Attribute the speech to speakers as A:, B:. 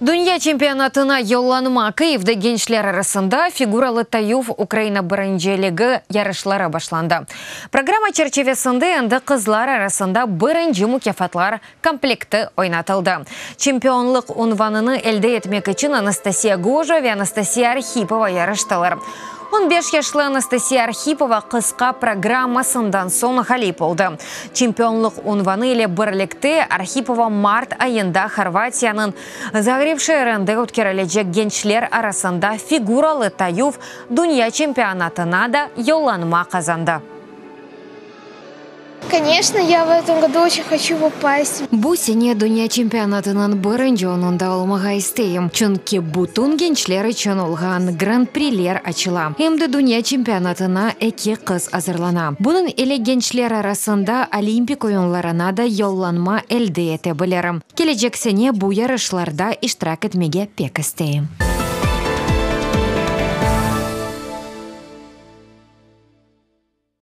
A: Dünya çempionatına yollanma Kyivde gençler arasında figuralı tayuv Ukraina birinciligi yarışları başlandı. Programma çerçivesinde endi qızlar arasında birinci mukâfatlar komplekti oynatıldı. Çempionlıq unvanını elde etmek içün Anastasiya Goja ve Anastasiya Arhipova yarıştılar. 15 yaşlı Anastasiya Arhipova qısqa programmasından soñ ğalip oldı. Çempionlıq unvanı ile birlikte Arhipova mart ayında Horvatiyanıñ Zagreb şeerinde ötkerilecek gençler arasında figuralı tayuv dünya çempionatına da yollanma qazandı.
B: Koneçno, ya v etom godu oçen hoçu popast.
A: Bu sene dünya çempionatınıñ birinci onunda olmağa isteyim, çünki bütün gençler içün olğan Gran-priler açıla. Em de dünya çempionatına eki qız azırlana. Bunıñ ile gençler arasında Olimpik oyunlarına da yollanma elde ete bilirim. Kelecek sene bu yarışlarda iştirak etmege pek isteyim.